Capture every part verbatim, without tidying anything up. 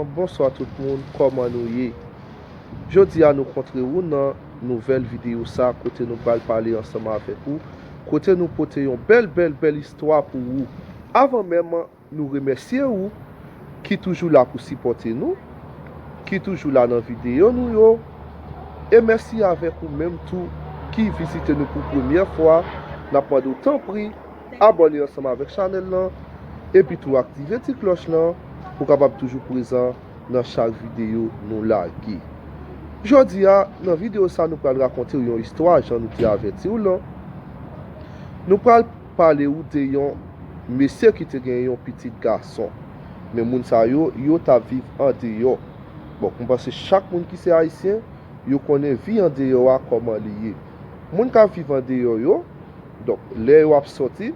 Bonswa tout moun, kòman nou ye? Jodi a nou kontre ou nan nouvèl videyo sa kote nou pral pale ansanm avèk ou, kote nou pote yon bèl, bèl, bèl istwa pou ou. Avan menm nou remèsye ou ki toujou la pou sipòte nou, ki toujou la nan videyo nou yo, e mèsi avèk ou menm tou ki vizite nou pou premyè fwa. N ap mande w tanpri abòne ansanm avèk chanèl lan, epi tou aktive ti klòch lan pou w kapab toujou prezan nan chak videyo nou lage. Jodi a, nan videyo sa, nou pral rakonte w yon istwa, jan nou te avèti w lan. Nou pral pale w de yon mesye ki te gen yon pitit gason. Men moun sa yo, yo t ap viv andeyò. Bon, m panse chak moun ki se ayisyen, yo konnen vi andeyò a kòman li ye. Moun k ap viv andeyò yo, donk, lè yo ap sòti,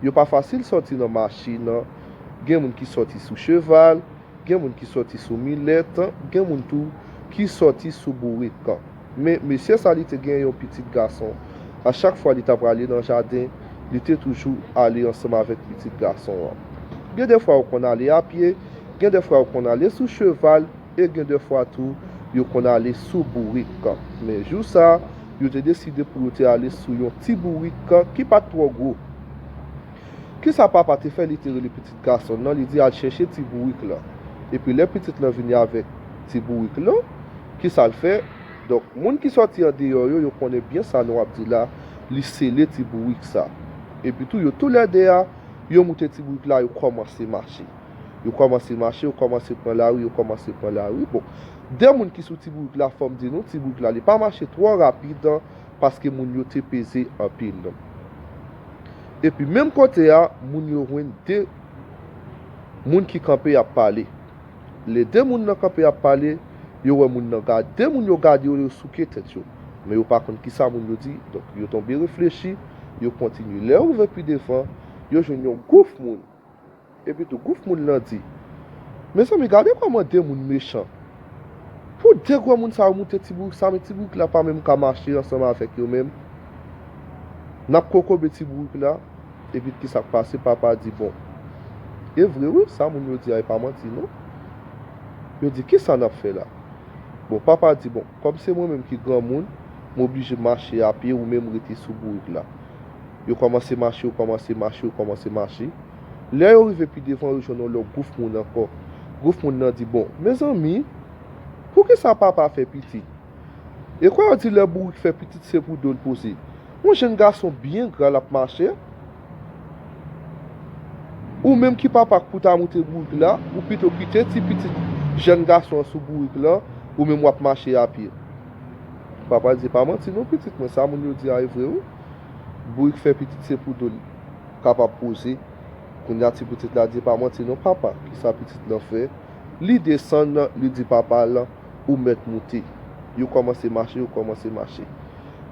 yo pa fasil sòti nan machin nan. Gen moun ki sòti sou cheval, gen moun ki sòti sou milèt, gen moun tou ki sòti sou bourik. Men mesye sa, li te gen yon pitit gason. A chak fwa li ta prale nan jaden, li te toujou ale ansanm avèk pitit gason an. Gen de fwa yo konn ale a pye, gen de fwa yo konn ale sou cheval, e gen de fwa tou yo konn ale sou bourik. Men jou sa, yo te deside pou yo te ale sou yon ti bourik ki pa t twò gwo. Kisa papa te fè? Li te rele pitit gason nan, li di al chèche ti bourik lan. Epi lè pitit lan vini avèk ti bourik lan, kisa l fè? Donk, moun ki sòti andeyò yo, yo konnen byen sa nou ap di la, li sele ti bourik sa. Epi tou, yo toulède a, yo moute ti bourik la, yo kòmanse mache. Yo kòmanse mache, yo kòmanse pran lari, yo kòmanse pran lari. Bon, de moun ki sou ti bourik la, fò m di nou, ti bourik la, li pa mache twò rapid, paske moun yo te peze anpil. Epi menm kote a, moun yo jwenn de moun ki kanpe y ap pale. Lè de moun nan kanpe y ap pale, yo wè moun nan gade, de moun yo gade yo, yo souke tèt yo. Men yo pa konn kisa moun yo di, donk yo tonbe reflechi, yo kontinye. Lè yo rive pi devan, yo jwenn yon gwouf moun. Epi tou, gwouf moun nan di, mezanmi, gade kòman de moun mechan. Pou de granmoun sa yo moute ti bourik sa, men ti bourik la pa menm ka mache ansanm avèk yo menm. N ap kokobe ti bourik la. Epi kisa k pase? Papa di, bon, e vre wi, sa moun yo di a, e pa manti non. Yo di, kisa n ap fè la? Bon, papa di, bon, kòm se mwen menm ki granmoun, m oblije mache a pye, ou menm rete sou bourik la. Yo kòmanse mache, yo kòmanse mache, yo kòmanse mache. Lè yo rive pi devan, yo jwenn yon lòt gwouf moun ankò. Gwouf moun nan di, bon, mezanmi, poukisa papa fè pitit? E kwa yo di lè bourik fè pitit se pou do l poze? Yon jenn gason byen gra l ap mache. Ou menm ki papa k pou ta moute bourik la, ou pito kite ti pitit jenn gason an sou bourik lan, ou menm w ap mache a pye. Papa di, pa manti non pitit mwen, sa moun yo di a e vre wi. Bourik fè pitit se pou do l kapab poze. Kounye a ti pitit la di, pa manti non papa, kisa pitit lan fè? Li desann, li di papa l, ou mèt moute. Yo kòmanse mache, yo kòmanse mache.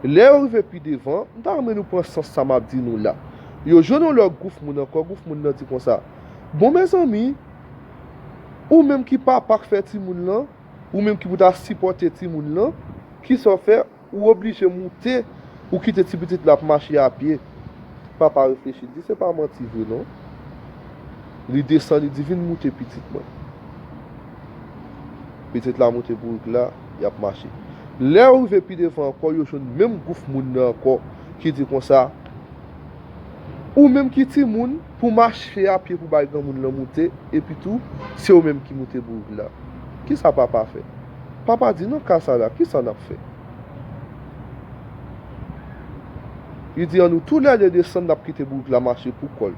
Lè yo rive pi devan, m ta renmen nou pran sans sa m ap di nou la. Yo jwenn yon lòt gwouf moun ankò, gwouf moun nan di konsa, bon mezanmi, ou menm ki papa k fè timoun lan, ou menm ki pou ta sipòte timoun lan, kisa w fè? Ou oblije moute, ou kite ti pitit la ap mache a pye. Papa reflechi, li di, se pa manti vre non. Li desann, li di, vin moute pitit mwen. Pitit la moute bourik la, y ap mache. Lè yo rive pi devan ankò, yo jwenn menm gwouf moun nan ankò ki di konsa, ou menm ki timoun, pou mache a pye pou bay granmoun lan moute, epi tou, se ou menm ki moute bourik la. Kisa papa fè? Papa di, nan ka sa la, kisa n ap fè? Li di, an nou toulède desann, n ap kite bourik la mache pou kò l.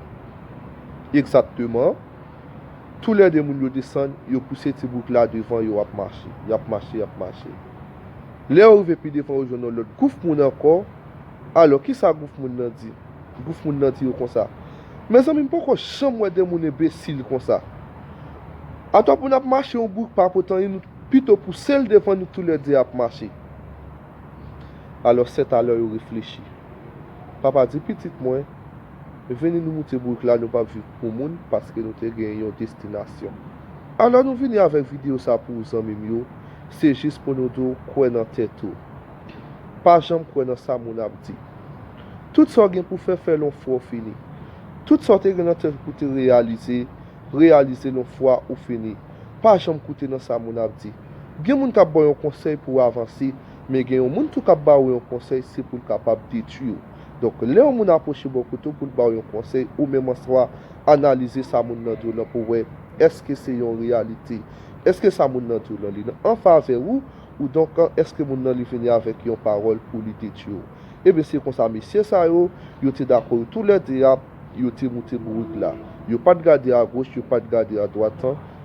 Egzakteman, toulède moun yo desann, yo pouse ti bourik la devan, yo ap mache, y ap mache, y ap mache. Lè yo rive pi devan, yo jwenn yon lòt gwouf moun ankò. Alò, kisa gwouf moun nan di? Gwouf moun nan di yo konsa, mezanmi, m poko janm wè de moun enbesil konsa. Atò pou n ap mache yon bourik pa pote anyen, nou pito pouse l devan, nou toulède ap mache. Alò, sètalè yo reflechi. Papa di, pitit mwen, vini nou moute bourik la, nou p ap viv pou moun, paske nou te gen yon destinasyon. Alò, nou vini avèk videyo sa pou ou, zanmi m yo. Se jis pou nou di w, kwè nan tèt ou. Pa janm kwè nan sa moun ap di. Tout sa w gen pou fè, fè l yon fwa w fini. Tout sa w te gen nan tèt ou pou te reyalize, reyalize l yon fwa ou fini. Pa janm koute nan sa moun ap di. Gen moun k ap ba w yon konsèy pou w avanse, men gen yon moun tou k ap ba w yon konsèy, se pou l kapab detwi w. Donk, lè yon moun apwoche bò kote w pou l ba w yon konsèy, ou menm an swa, analize sa moun nan di w lan pou w wè, èske se yon reyalite? Èske sa moun nan di w lan, li nan an favè ou? Ou donk, èske moun nan li vini avèk yon pawòl pou li detwi w? Ebyen, se konsa, mesye sa yo, yo te dakò, yo toulède a, yo te moute bourik la. Yo pa t gade agoch, yo pa t gade adwat,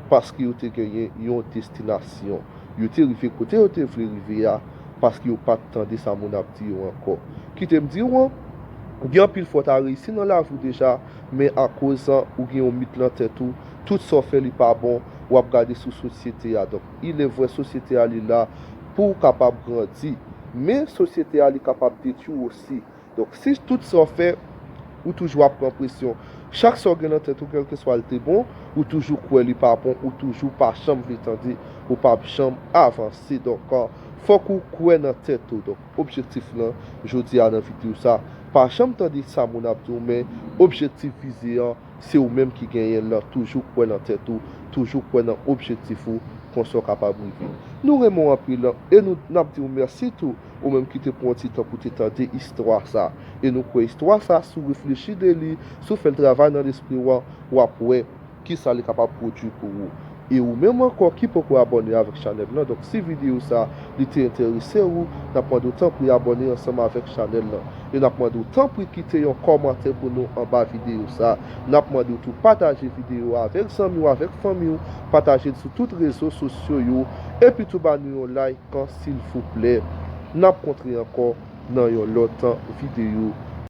paske yo te genyen yon destinasyon. Yo te rive kote yo te vle rive a, paske yo pa t tande sa moun ap di yo ankò. Kite m di w, gen anpil fwa w ta reyisi nan lavi w deja, men akoz ou gen yon mit lan tèt ou, tout sa w fè li pa bon, w ap gade sou sosyete a. Donk, il est vrai, sosyete a li la pou w kapab grandi. Men sosyete a li kapab detwi w osi. Donk, si tout sa w fè, ou toujou ap pran presyon. Chak sa w gen nan tèt ou, kèlkeswa l te bon, ou toujou kwè li pa bon, ou toujou pa janm vle tande, ou p ap janm avanse. Donk, fòk ou kwè nan tèt ou. Donk, objektif lan, jodi a nan videyo sa, pa janm tande sa moun ap di w, men objektif vize an, se ou menm ki genyen l lan. Toujou kwè nan tèt ou, toujou kwè nan objektif ou, konsa w kapab rive. Nou renmen w anpil, e nou n ap di w mèsi tou, ou menm ki te pran yon ti tan pou te tande istwa sa. E nou kwè istwa sa, si w reflechi de li, si w fè l travay nan lespri w, w ap wè kisa li kapab pwodui pou ou. E ou menm ankò ki poko abòne avèk chanèl lan, donk si videyo sa li te enterese ou, n ap mande w tanpri abòne ansanm avèk chanèl lan. E n ap mande w tanpri kite yon kòmantè pou nou anba videyo sa. N ap mande w tou pataje videyo a avèk zanmi w, avèk fanmi w, pataje l sou tout rezo sosyo yo, epi tou ba nou yon like, silvouplè. N ap kontre ankò nan yon lòt videyo.